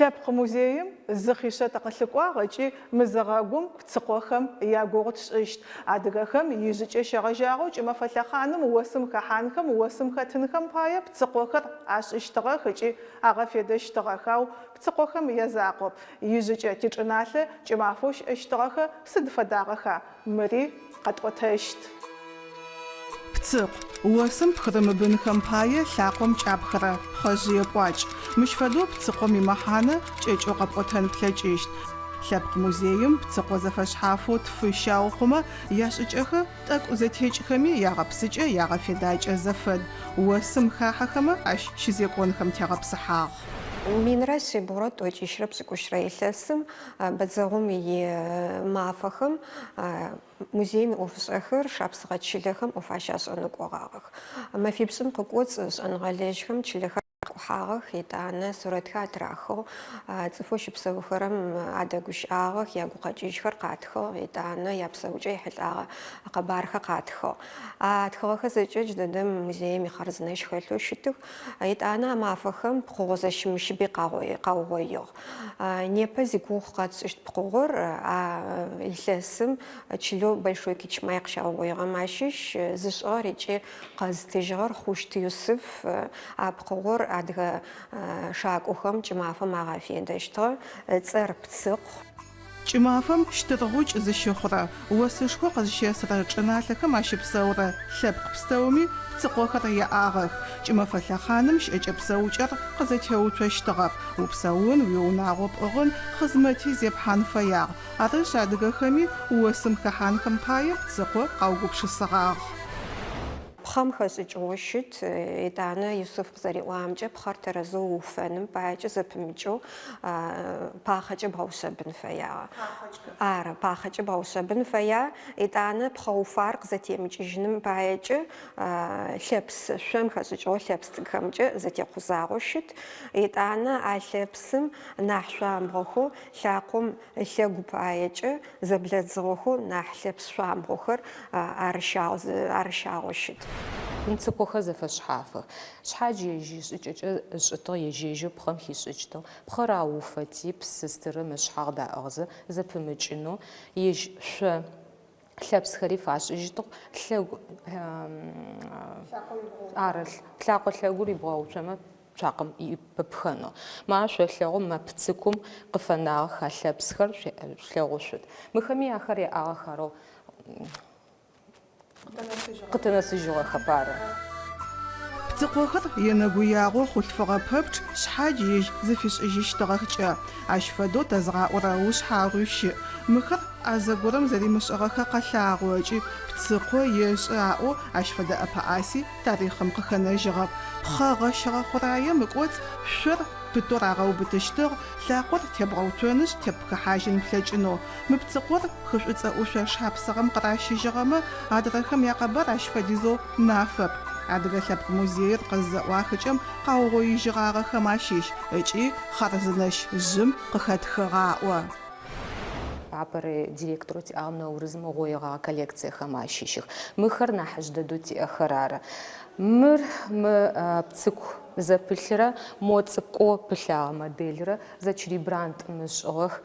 Лъэпкъ музеим зы хъишъэ тыкъылъыкӏуагъ ыкӏи мызыгъэгум пцыкъохэм ягугъу тшӏыщт. Адыгэхэм ижъыкӏэ щегъэжьагъэу кӏымэфэ лъэхъаным осым хэхьанхэм, осым хэтынхэм пае пцыкъохэр ашӏыщтыгъэх ыкӏи агъэфедэщтыгъэх. Ау пцыкъохэм язакъоп, ижъыкӏэ тичӏыналъэ кӏымафэу щыӏэщтыгъэхэ сыд фэдагъэха? Мыри къэтӏотэщт. Пцыкъу, осым пхырымыбынхэм пае лъакъом кӏапхэрэ пхъэжъые пӏуакӏ. Мыщ фэдэу пцыкъом имэхьанэ кӏэкӏэу къэпӏотэн плъэкӏыщт. Лъэпкъ музеим пцыкъо зэфэшъхьафэу тфы щаухъумэ, яшӏыкӏэхэр тӏэкӏу зэтекӏхэми, ягъэпсыкӏэ, ягъэфедакӏэ зэфэд. Осым хахьэхэмэ, ащ щызекӏонхэм тегъэпсыхьагъ. Минрэ шъибгъурэ тӏокӏищрэ пшӏыкӏущрэ илъэсым бэдзэгъум и мафэхэм музеим иӏофышӏэхэр шапсыгъэ чылэхэм ӏоф ащашӏэнэу кӏогъагъэх. Мэфипшӏым къыкӏоцӏ шӏэныгъэлэжьхэм чылэхэр къакӏухьагъэх, етӏанэ сурэтхэр атырахыгъ, цӏыфэу щыпсэухэрэм адэгущыӏагъэх, ягукъэкӏыжьхэр къатхыгъ, етӏанэ япсэукӏэ ехьылӏагъэ къэбархэр къатхыгъ. А тхыгъэхэр зэкӏэ джыдэдэм музеим ихъарзынэщ хэлъэу щытых. Етӏанэ а мафэхэм пкъыгъо зэщымыщыби къаугъоигъ. Непэ зигугъу къэтшӏыщт пкъыгъор а илъэсым чылэу Большой Кичмай къыщаугъоигъэм ащыщ. Зышӏыгъэр ыкӏи къэзытыжьыгъэр Хъущт Юсыф. А пкъыгъор адыгэ шакӏохэм кӏымафэм агъэфедэщтыгъэ. Ыцӏэр Пцыкъу. Кӏымафэм щтыргъукӏ зыщыхъурэ, осышхо къызщесырэ чӏыналъэхэм ащыпсэурэ лъэпкъ пстэуми пцыкъохэр яӏагъэх. Кӏымэфэ лъэхъаным щыӏэкӏэ-псэукӏэр къызэтеуцощтыгъэп, упсэун, уиунагъо пӏыгъын, хъызмэти зепхьан фэягъ. Арышъ, адыгэхэми осым хэхьанхэм пае пцыкъо къаугупшысыгъагъ. Пхъэм хэшӏыкӏыгъэу щыт. Етӏанэ Юсыф къызэриӏуагъэмкӏэ, пхъэр тэрэзэу ууфэным паекӏэ зэпымыкӏэу пахъэкӏэ бгъэушъэбын фэягъэ. Ары, пахъэкӏэ бгъэушъэбын фэя. Етӏанэ пхъэ уфар къызэтемыкӏыжьыным паекӏэ лъэпс, шъом хэшӏыкӏыгъэу лъэпс цӏыкӏухэмкӏэ зэтекъузагъэу щыт. Етӏанэ а лъэпсым нахь шъуамбгъохэу лъакъом Ылъэгу паекӏэ зэблэдзыгъэхэу нахь лъэпс шъуамбгъохэр арыщагъэу щыт. Пцыкъохэр зэфэшъхьафых. Шъхьадж ежь ишӏыкӏэкӏэ ышӏытыгъ, ежь-ежьэу пхъэм хишӏыкӏтыгъ. Пхъэр ауфэти, псы стырым ышъхьагъ даӏыгъзэ, зэпымыкӏынэу, ежь шъо лъэпсхэри фашӏыжьытыгъ, лъэгу, ары, лъакъо лъэгур ибгъэуцомэ, цуакъэм пыпхэнэу. Мары шъолъэгъу, мы пцыкум къыфэнагъэх а лъэпсхэр, шъулъэгъушъут. Мыхэми ахэр яӏагъэх, арэу къытэнэсыжьыгъэхэп, ары. Пцыкъохэр енэгуягъо хъулъфыгъэ пэпчъ шъхьадж ежь зыфишӏыжьыщтыгъэкӏэ. Ащ фэдэу тэзгъаӏорэ ушъхьагъуи щыӏ. Мыхэр ӏазэ горэм зэримышӏыгъэхэр къэлъагъо ыкӏи пцыкъо ешӏы аӏоу ащ фэдэ ӏэпэӏаси тарихъым къыхэнэжьыгъэп. Пхъэ гъэщыгъэ хъураем ыкӏоцӏ шъор пытэу рагъэубытыщтыгъ, лъакъор тебгъэуцонышъ теппхыхьажьын плъэкӏынэу. Мы пцыкъор хы Шӏуцӏэ ӏушъо Шапсыгъэм къыращыжьыгъэмэ, адрэхэм якъэбар ащ фэдизэу нафэп. Адыгэ лъэпкъ музеир къыззэӏуахыкӏэм къаугъоижьыгъагъэхэм ащыщ ыкӏи хъарзынэщ жъым къыхэтхыгъ аӏо. Апэрэ директорэу тиӏагъэм Наурызым ыгъоигъэгъэ коллекциехэм ащыщых. Мыхэр нахьыжъ дэдэу тиӏэхэр ары. Мыр мы пцыку зэпылъырэ, мо цӏыкӏоу пылъагъэ моделрэ Зэчрей Брантӏым ышӏыгъэх.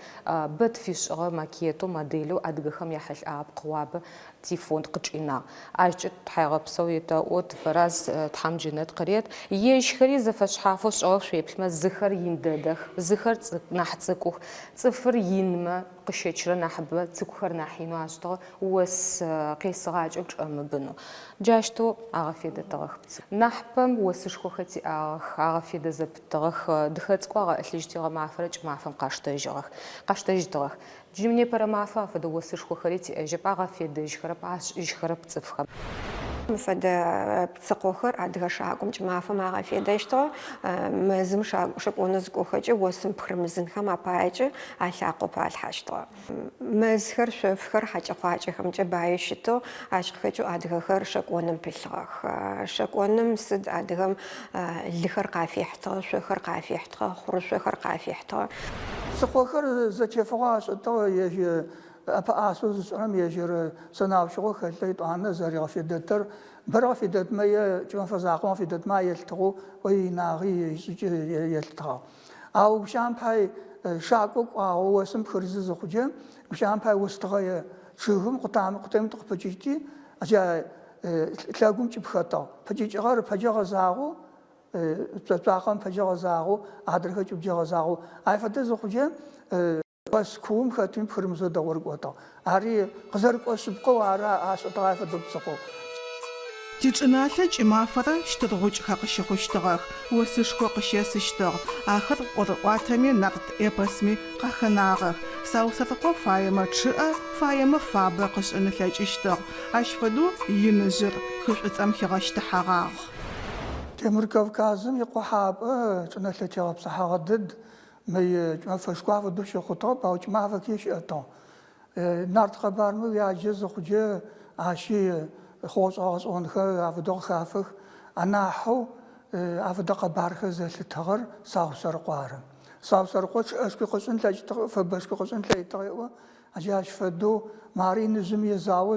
Бэ тфишӏыгъэ макетэу, моделэу адыгэхэм яхьылӏагъэ пкъыгъуабэ тифонд къычӏинагъ. Ащкӏэ тхьаегъэпсэу етэӏо, тыфэраз, Тхьэм джэнэт къырет. Ежьхэри зэфэшъхьафэу шӏыгъэх, шъуеплъмэ, зыхэр ин дэдэх, зыхэр нахь цӏыкӏух. Цӏыфыр инмэ, къыщэчырэ нахьыбэ, цӏыкӏухэр нахь инэу ашӏытыгъэ, ос къесыгъакӏэу чӏэмыбынэу. Джащтэу агъэфедэтыгъэх. Нахьыпэм осышхохэр тиӏагъэх, агъэфедэ зэпытыгъэх, дыхэ цӏыкӏу агъэӏылъыжьти гъэмафэрэ кӏымафэм къаштэжьыгъэх, къаштэжьытыгъэх. Джы непэрэ мафэ афэдэ осышхохэри тиӏэжьэп, агъэфедэжьхэрэп, ашӏыжьхэрэп цӏыфхэм. Мы фэдэ пцыкъохэр адыгэ шакӏом кӏымафэм агъэфедэщтыгъэ, мэзым шэкӏонэу зыкӏохэкӏэ осым пхырымызынхэм апаекӏэ алъакъо палъхьэщтыгъэ. Мэзхэр, шъофхэр хьакӏэ-къуакӏэхэмкӏэ баеу щытыгъ, ащ къыхэкӏэу адыгэхэр шэкӏоным пылъыгъэх. Шэкӏоным сыд адыгэм лыхэр къафихьтыгъэ, шъохэр къафихьтыгъэ, хъурышъохэр къафихьтыгъэ. Пцыкъохэр зэтефыгъэу ашӏытыгъ, ежь ӏэпэӏасэу зышӏырэм ежьыр сэнаущыгъэу хэлъыр етӏуанэ зэригъэфедэтэр, бэрэ гъэфедэтмэ е кӏымэфэ закъом гъэфедэтмэ елъытыгъэу, иинагъи ишӏыкӏи елъытыгъагъ. Ау гущыӏэм пай шакӏо кӏуагъэу осым пхырызы зыхъуджэ, гущыӏэм пай остыгъэе чъыгым къутамэ къутэмитӏу къыпыкӏыжьти, джа лъэгум кӏыпхэтыгъ. Пыкӏыкӏыгъэр ыпэджэ гъэзагъэу, цуакъэм ыпэджэ гъэзагъэу, адрэхэр кӏыбджэ гъэзагъэу. Ай фэдэ зыхъуджэ, Ос куум хэтми пхырымызэу дэгъоу рыкӏотыгъ. Ари къызэрыкӏо шъыпкъэу ары ашӏытыгъ ай фэдэу пцыкъоу. Тичӏыналъэ кӏымафэрэ щтыргъукӏхэр къыщыхъущтыгъэх, осышхо къыщесыщтыгъ. Ахэр ӏорыӏуатэми нарт эпосми къахэнагъэх. Саусэрыкъо фаемэ чъыӏэ, фаемэ фабэ къышӏын ылъэкӏыщтыгъ. Ащ фэдэу иныжъыр хы Шӏуцӏэм хигъэщтыхьэгъагъ. Темыр Кавказым икъохьапӏэ чӏынэлъэ тегъэпсыхьэгъэ дэд. Мы кӏымэфэшхо афэдэу щыхъутыгъэп, ау кӏымафэхи щыӏэтыгъ. Нарт къэбармэ уяджэ зыхъуджэ, ащи хъугъэ-шӏэгъэ гъэшӏэгъонхэр афэдэу къыхафэх. Анахьэу афэдэ къэбархэр зэлъытыгъэр Саусэрыкъо ары. Саусэрыкъо чъыӏэшхуи къышӏын лъэкӏытыгъ, фэбэшхуи къышӏын лъэкӏытыгъ еӏо. Джащ фэдэу мары иныжъым езао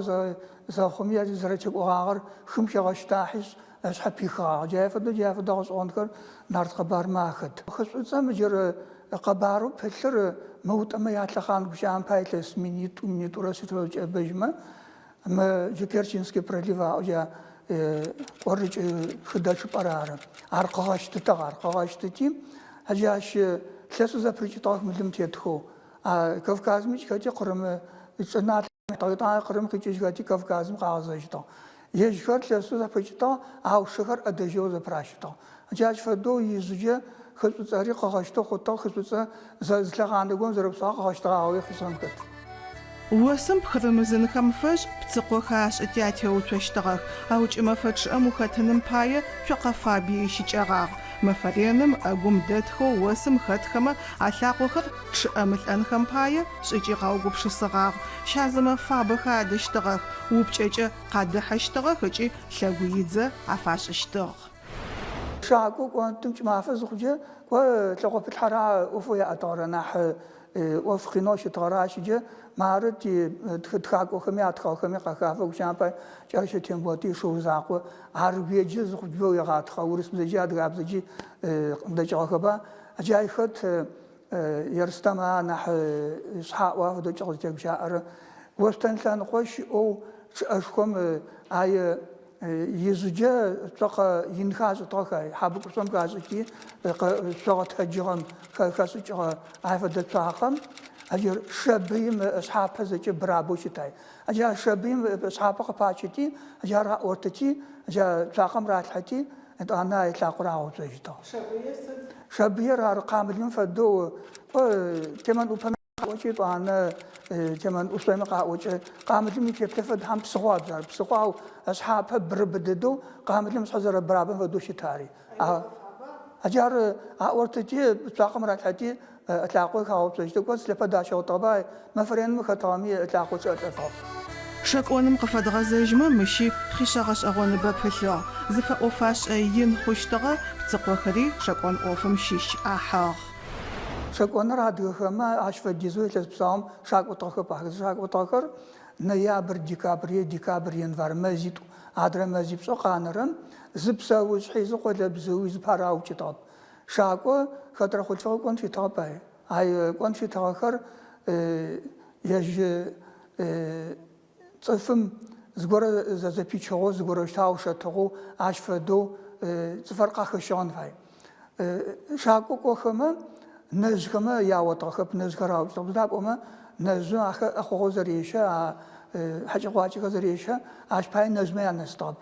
зэхъуми зэрэтекӏогъагъэр хым хигъэщтахьишъ, ышъхьэ пихыгъагъ. Джай фэдэу джай фэдэ гъэшӏэгъонхэр нарт къэбармэ ахэт. Хы Шӏуцӏэм джырэ къэбарэу пылъыр мыутӏэмэ ялъэхъан гущыӏэм пае илъэс минитӏу, минитӏурэ шъитӏурэ узэкӏэӏэбэжьмэ, мы джы Керченский пролив аӏо джа кӏорыкӏ хыдэчъыпӏэр ары. Ар къыгъэщтытыгъ, ар къыгъэщтыти, джы ащ лъэсэу зэпырыкӏытыгъэх мылым тетхэу. А Кавказым икӏыхэти Къырым чӏыналъэм етӏанэ Къырым къикӏыжьхэти Кавказым къагъэзэжьытыгъ. Ежьхэр лъэсэу зэпырыкӏытыгъ, ау шыхэр ӏэдэжьэу зэпыращытыгъ. Джащ фэдэу ижъыкӏэ хы Шӏуцӏэри къыгъэщтэу хъутыгъ, хы Шӏуцӏэ зы лъэхъанэ горэм зэрэпсаугъэ къыгъэщтыгъагъэуи хъишъэм хэт. Осым пхырымызынхэм фэшӏ пцыкъохэр ашӏыти атеуцощтыгъэх, ау кӏымэфэ чъыӏэм ухэтыным пае цокъэ фаби ищыкӏэгъагъ. Мэфэ реным ӏэгум дэтхэу осым хэтхэмэ алъакъохэр чъыӏэ мылӏэнхэм пае шӏыкӏи къаугупшысыгъагъ, щазымэ фабэхэр адыщтыгъэх, упкӏэкӏэ къадыхьэщтыгъэх ыкӏи лъэгуидзэ афашӏыщтыгъ. Шакӏо кӏонтым кӏымафэ зыхъукӏэ, кӏо лъэкъопылъхьэр а ӏофэу яӏэтыгъэр нахь ӏоф къинэу щытыгъэр ащыджэ, мары ти тхакӏохэми атхыгъэхэми къахафэ гущыӏэм пае Кӏэрэщэ Темботи ишыу закъо ар уеджэ зыхъукӏэ бэу егъатхъэ, урысыбзэкӏи адыгабзэкӏи къыдэкӏыгъэхэба. Джай хэт Ерстэм анахь шъхьаӏэу афэдэу къызытегущыӏэрэ Ошъутен лъэныкъо щыӏэу чъыӏэшхом ай ижъыджэ цокъэ инхэр ашӏытыгъэх, ай хьабыкӏушъом хашӏыкӏи шъо гъэтэджыгъэм хэшӏыкӏыгъэ ай фэдэ цуакъэм аджыр шэбыим ышъхьапэ зэкӏэ бырабэу щыт ай. Джа шэбыим ышъхьапэ къыпачыти, джар аӏортыти, джа цуакъэм ралъхьэти, етӏанэ ай лъакъор агъэуцожьытыгъ. Шэбыер сыд? Шэбыер ары къамылым фэдэу, кӏо, темэн ӏупэм къаӏокӏэ, етӏанэ темэн ӏушъоми къаӏокӏэ. Къамылым итеплъэ фэд, хьам псыхъо абз ар, псыхъо, ау ышъхьапэ бырыбэ дэдэу, къамылым ышъхьэ зэрэбырабэм фэдэу щыт ари. Джар аӏортыти, цуакъэм ралъхьэти, ылъакъо хагъэуцожьыщтыгъ. Кӏо, слъэпэд дащыгъытыгъэба, мэфэ реным хэтыгъэми, ылъакъо чъыӏэ лӏэтыгъэп. Шэкӏоным къыфэдгъэзэжьмэ, мыщи хъишъэ гъэшӏэгъоныбэ пылъыгъ. Зы фэӏо-фашӏэ ин хъущтыгъэ, пцыкъохэри шэкӏон ӏофым щыщ ӏахьыгъ. Шэкӏоныр адыгэхэмэ ащ фэдизэу илъэс псаум шакӏотыгъэхэп. Ахэр зышакӏотыгъэхэр ноябрь, декабрь е декабрь, январь мэзитӏу. Адрэ мэзипшӏэу къанэрэм зы псэушъхьи, зы къолэбзыуи зыпары аукӏытыгъэп. Шакӏо хэтрэ хъулъфыгъи кӏон фитыгъэп ай. Ай кӏон фитыгъэхэр ежь цӏыфым зыгорэ зэпичыгъэу, зыгорэущтэу аушэтыгъэу, ащ фэдэу цӏыфэр къахэщыгъэн фай. Шакӏо кӏохэмэ, нэжъхэмэ яотыгъэхэп, нэжъхэр аукӏытыгъэп. Сыда пӏомэ, нэжъым ахэр ӏэхъогъоу зэрещэ, а хьэкӏэ-къуакӏэхэр зэрещэ, ащ пае нэжъмэ янэсытыгъэп.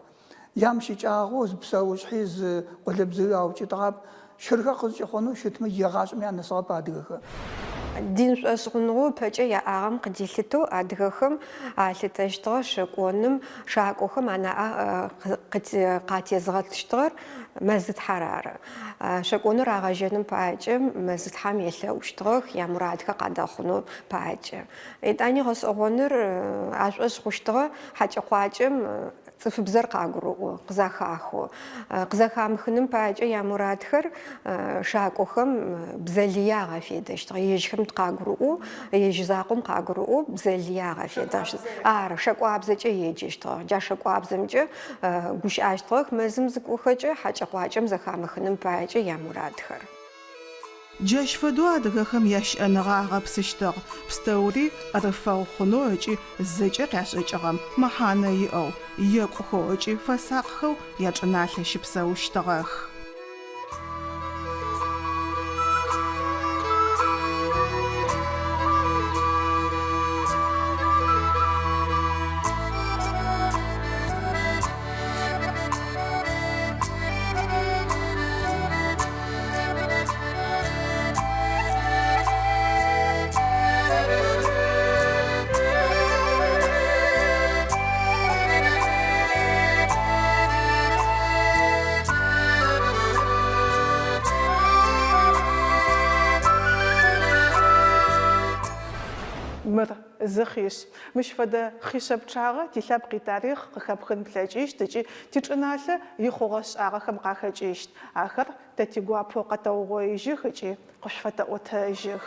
Ямыщыкӏагъэу зы псэушъхьи, зы къолэбзыуи аукӏытыгъап. Щырхэр къызкӏэхъонэу щытмэ егъашӏэм янэсыгъэп адыгэхэр. Дин шӏошъхъуныгъэу ыпэкӏэ яӏагъэм къыдилъытэу адыгэхэм алъытэщтыгъэ шэкӏоным шакӏохэм анаӏэ къатезгъэтыщтыгъэр Мэзытхьэр ары. Шэкӏоныр рагъэжьэным паекӏэ Мэзытхьэм елъэӏущтыгъэх ямурадхэр къадэхъунэу паекӏэ. Етӏани гъэшӏэгъоныр ашӏошъ хъущтыгъэ хьакӏэ-къуакӏэм цӏыфыбзэр къагурыӏоу, къызэхахэу. Къызэхамыхыным паекӏэ ямурадхэр шакӏохэм бзэ лые агъэфедэщтыгъэ. Ежьхэм къагурыӏоу, ежь закъом къагурыӏоу бзэ лые агъэфедэщтыгъ. Ары, шэкӏуабзэкӏэ еджэщтыгъэх. Джа шэкӏуабзэмкӏэ гущыӏэщтыгъэх мэзым зыкӏохэкӏэ хьакӏэ-къуакӏэм зэхамыхыным паекӏэ ямурадхэр. Джащ фэдэу адыгэхэм ящыӏэныгъэ агъэпсыщтыгъ, пстэури ӏэрыфэгъу хъунэу ыкӏи зэкӏэ къяшӏэкӏыгъэм мэхьанэ иӏэу, екӏухэу ыкӏи фэсакъхэу ячӏыналъэ щыпсэущтыгъэх. Мыр зы хъишъ. Мыщ фэдэ хъишъэ пчъагъэ тилъэпкъ итарихъ къыхэпхын плъэкӏыщт ыкӏи тичӏыналъэ ихъугъэ-шӏагъэхэм къахэкӏыщт. Ахэр Тэ тигуапэу къэтэугъоижьых ыкӏи къышъуфэтэӏотэжьых.